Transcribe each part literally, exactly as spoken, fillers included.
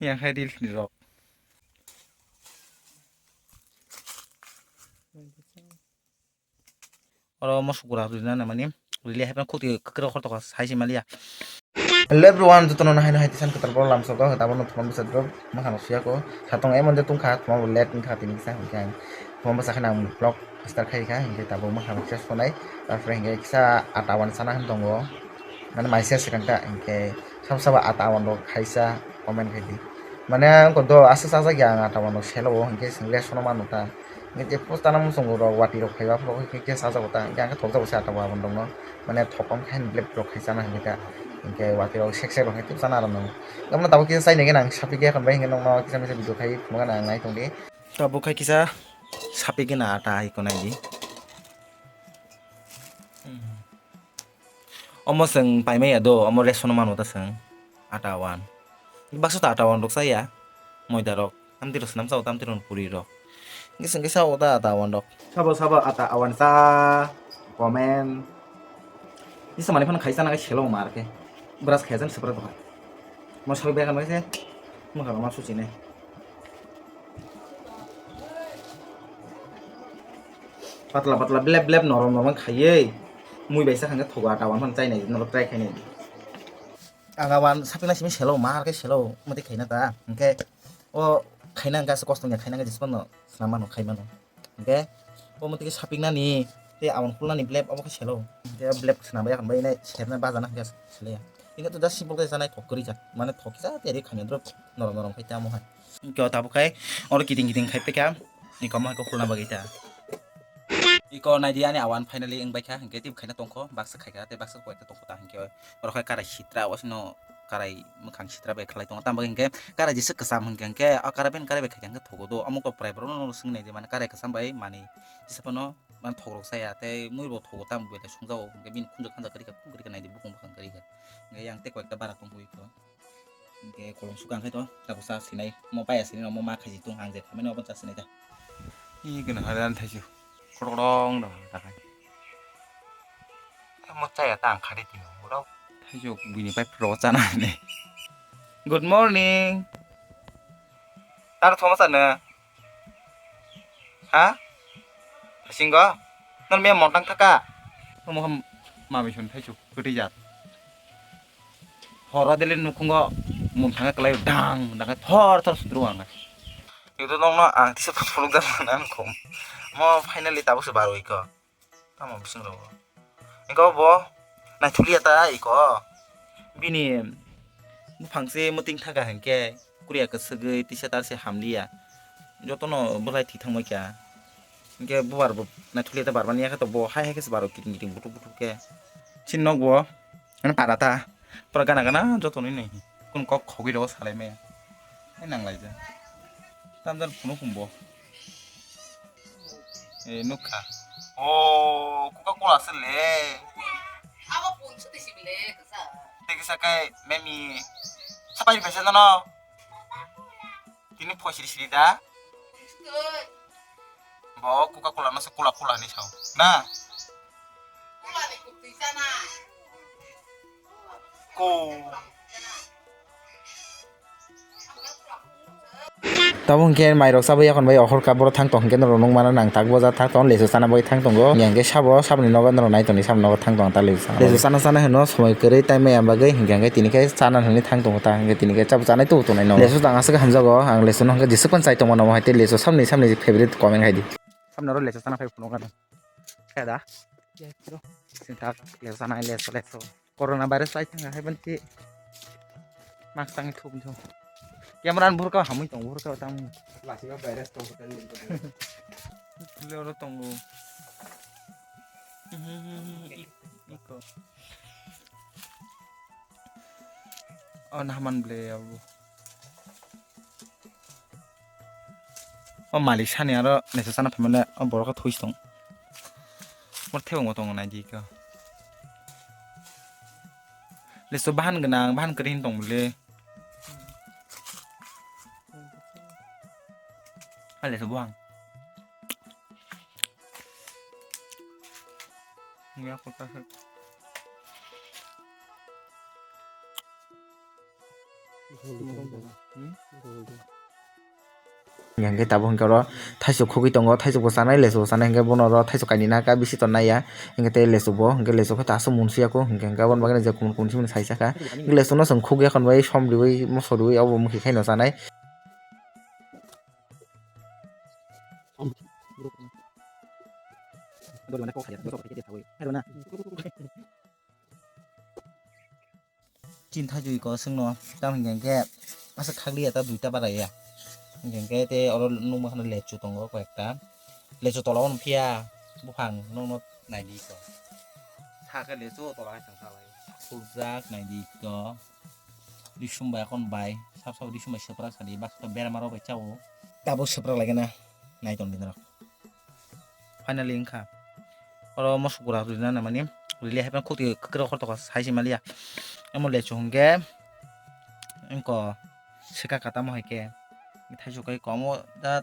Yang hai reels ni rok. Oro mosok gura rina na mani. Rili hai khuk ti kro khor to sai si maliya. Hello everyone, jotono no hai no hai tisan ketar bol lam sogo, tabuk no thumam bwsa drop, makhang suya ko. Satong emon de tungkha, thumam bo let wngkha tini kisa hwnkhe ang. Thumam bwsa khe ang vlog start khai kha, hwnkhe tabuk makhang kisa sonai. Tarpore hwnkhe kisa ata wan sana hin tongo. Mane maisa swkang ta, hwnkhe sabo sabo ata wan rok khaisa comment khai di. Mane ang ko do asa sajak ya ang ata wan rok selo o, hwnkhe swngli sono mano ta. Hwnkhe je post tana muchungo rok watwi rok phaiba phuru hwnkhe khe sajago ta, hwnkhe ang khe thokjago se ata wan rok no. Mane thopam khe black rok khai chana hwnkhe ta. Hwnkhe watwi rok sek sek rok khe chana rw nang. Omo tabuk kisa chainai gana ang saphi khe ekhon bai hwnkhe nokno kisa misa video khai phunukgana ang nai tongdi. Tabuk khai kisa saphi gana ata hai ko nai di. Omo chwng paimaya do, omo ration mano ta chwng ata wan. Baksa ta ata wan rok chaya, moida rok, tamtwi rok swnam chao, tamtwi rok puri rok. Hwnkhe chwng khe sao ta ata wan rok. Sabo sabo ata wan cha, comment. Isa mani phano khaisa na selo mar khe. Brush khaisa ni swpra doha. Mo sabi bag ano se. Mo kha ma suchi ne. Patla patla blep blep norom norom khaiye. Mui bai sa khangkhe thogo ata wan phano chainai norok try khainai. Aga wan sapina simi selo mar khe selo mate khaina ta. Hwnkhe o khaina hwnkhe asa kosto wngya khaina hwnkhe jismano swnam mano khai mano. Hwnkhe o mate khe sapiknani tei awan kulnani blep obo khe selo. Hwnkhe blep swnam bai yakhan bai nai serna bajana hwnkhe seleya. Hwnkhe to just simple khe chanai thok kwrwi jak. Mane thok kisa teri khani drop norom norom khai tamo hai. Hwnkhe o tabuk khai oro kiting kiting khai pekha. Ni komo hai khe khulna bagwi ta. Iko naidi ani awan finally wng baikha, hwnkhe tei khaina tongkho, baksa khaikha, tei baksa koita tongkho ta, hwnkhe oro khai karai sitra, wasino karai mwkhang sitra bai khlai tongo, tamo hwnkhe karai jesa kwcham hwnkhe, hwnkhe o karai bai, karai bai khaikha hwnkhe thogo do, omo kok prai borokno swngwi naidi, mane karai kwcham bai manwi jesa phano, mane thokrok saya, tei mui bo thogo, tamo belai sungjago, hwnkhe bini khunju khanja kwrwikha, khum kwrwikha naidi, bukung bwkhang kwrwikha, hwnkhe yang tei koita bara tongwi kho. Hwnkhe kolom sukha hwnkhe to, tabuk cha sinai, omo paya sinai, omo ma khaiji tong, ang je khaimani obo cha sinai ta. Ih, gwnang hare ani thaisu, khorokdong dong ta khai. Omo chaya ta ang khari tino, bro. Thaisu bini pai phro chana hwnwi. Good morning. Tar thoma sana. Ha? Singo? Nang me montang thaka? Omo ham mami sun thaisu, kwtwi jat. Horo dele nukhungo mun thanga kwlai dang dang thor thor sudru ang. Yudo nongno ang tisa phunuk dan ang khum. Mo finally tabuk se baroi ko. Tamo bising rogo. Iko bo naithulia ta iko. Bini buphang se muting thaga hwnkhe kuriya kwswgwi tisa tar se hamliya. Jotono bwlai thwi thangbai kha. Hwnkhe bubar bo naithulia ta barmani yakhe to bo hai hai khe se baro kiting kiting buthuk buthuk khe. Chini nok bo. Ano para ta. Pura gana gana joto ni nai. Kun kok khogwi rogo salai maya. Hai nang lai ja. Tam jan phunu khum bo. Eh, nukha. Oh, Coca-Cola se le. Abo pun su tisi bile kasa. Tei kisa kai memi. Sapai pesa no. Tini phoisiri siri da. Bo Coca-Cola no se Cola Cola ni sao. Na. Ko. Tamo hwnkhe mairok chabwi yakhon bai ohor kha, borok thang tong hwnkhe norok nukmano nang tak boja thang tong, lesu chana bagwi thang tongo. Hwnkhe sabo saboni nogo norok nai tongni, saboni nogo thang tong ta lesu chana. Lesu chana chana hwno somoi kwrwi tai maya bagwi, hwnkhe hwnkhe tini khe chana hwnwi thang tongo ta, hwnkhe tini khe chabo chanai tubu tongnai no. Lesu tang aswk hamjago, ang lesu no hwnkhe jeswk phano chai tongmano, omo hai tei lesu saboni, saboni favorite comment khai di. Saboni oro lesu chana phai phunukgano. Khe da? Lesu. Sini tak, lesu sana, lesu, lesu. Corona virus lai thang hai ban ti. Mask tang thuk thuk. Camera an burka hamui tong, burka tang. Lasima virus tong hotel ni. Le oro tongo. Iko. Oh, nahman ble ya bu. O malik sani aro naisa sana phaimale o borok khe thwi tong. Mor thebongma tongo naidi khe. Lesu bahan gwnang, bahan kwrwi hin tong mole. Ha lesu buhang. Ngiya kota khe. Hingke tabuk hingke oro thaisok khogwi tongo, thaisok bo chanai, lesu bo chanai, hingke bono oro thaisok kainwi naka, bisi tongnai ya, hingke tei lesu bo, hingke lesu khe aswk munsuya kho, hingke, hingke aboni bagwi je kumun kumun simi sai saka, hingke lesu no chwng khogwi khon bai som riui moso riui abo mukhi khaino chanai. Chin thaijui ko chwngno, tamo hingke hingke aswk khakliya ta duita bara ya. Hingke hingke tei oro nukma kheno lechu tongo koi ekta. Lechu tola o nukphiya buphang nokno naidi ko. Sakhe lechu tola hai tongsa lai. Khurjak naidi ko. Risum bai akon bai. Sab sab risum bai swprak sadi. Baksa berma rok bai chao. Tabuk swprak lai gana. Nai tong di norok. Finally wngkha. Oro mosok gura rwna nangmani rili hai phano khukti kwkrwk hor tokha sai se maliya. Amo lechu hwnkhe wngko swkakha tamo hai khe thaisok kai komo da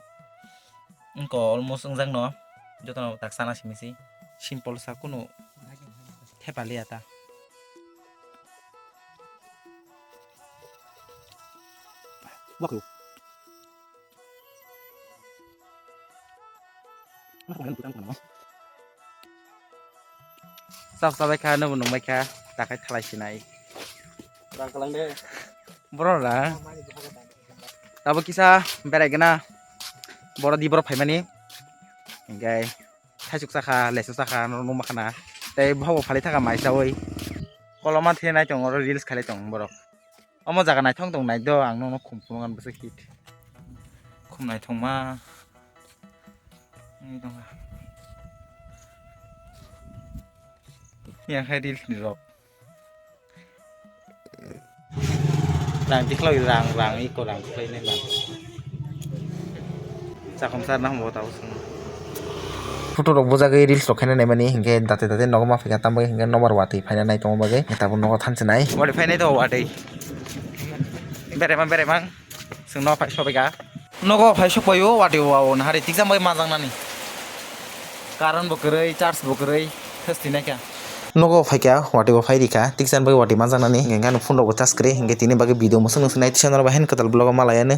wngko almost wngjakno jotono tak sana simi se simple sa kunu thepa liya ta. Chap chabai kha, nwbo nungbai kha, takhai thalai sinai. Rang kalang de. Borok rang. Tabuk kisa berai gana. Borok di borok phaimani. Hingke thaisok chakha, lesu chakha, norok nukma khana. Tei bohabo phalai thaka mai chaui. Koloma the nai tongo, oro reels khalai tongo borok. Omo jaga naithok tong nai do, ang nono khum phunukha bwswk hit. Khum naithokma. Wngwi tongkha. Yang hai reels ni rok. Rang tikhlok rang, rang iko rang tikhlai nai rang. Chakhum sar na hwnba tao chwng. Photo rok bujagwi reels rok khaina naimani hinkhe date date nogo ma phaikha, tamo bagwi hinkhe nobar watwi phaina nai tongma bagwi tabuk nogo thansinai. Watwi phainai to watwi. Beraima beraima chwng nogo phai sobaikha. Nogo phai sokbaio watwi o nahari tikjak bagwi majaknani. Karon bo kwrwi, charge bo kwrwi, thwstwi naikha. Nogo phaikha watwi o phai rikha tikjak bagwi watwi majaknani hinkhe ano phone rok bo charge kwrwi hinkhe tini bagwi video mwswk nai tisa norok bai haino kwtal vlog o malaiya no.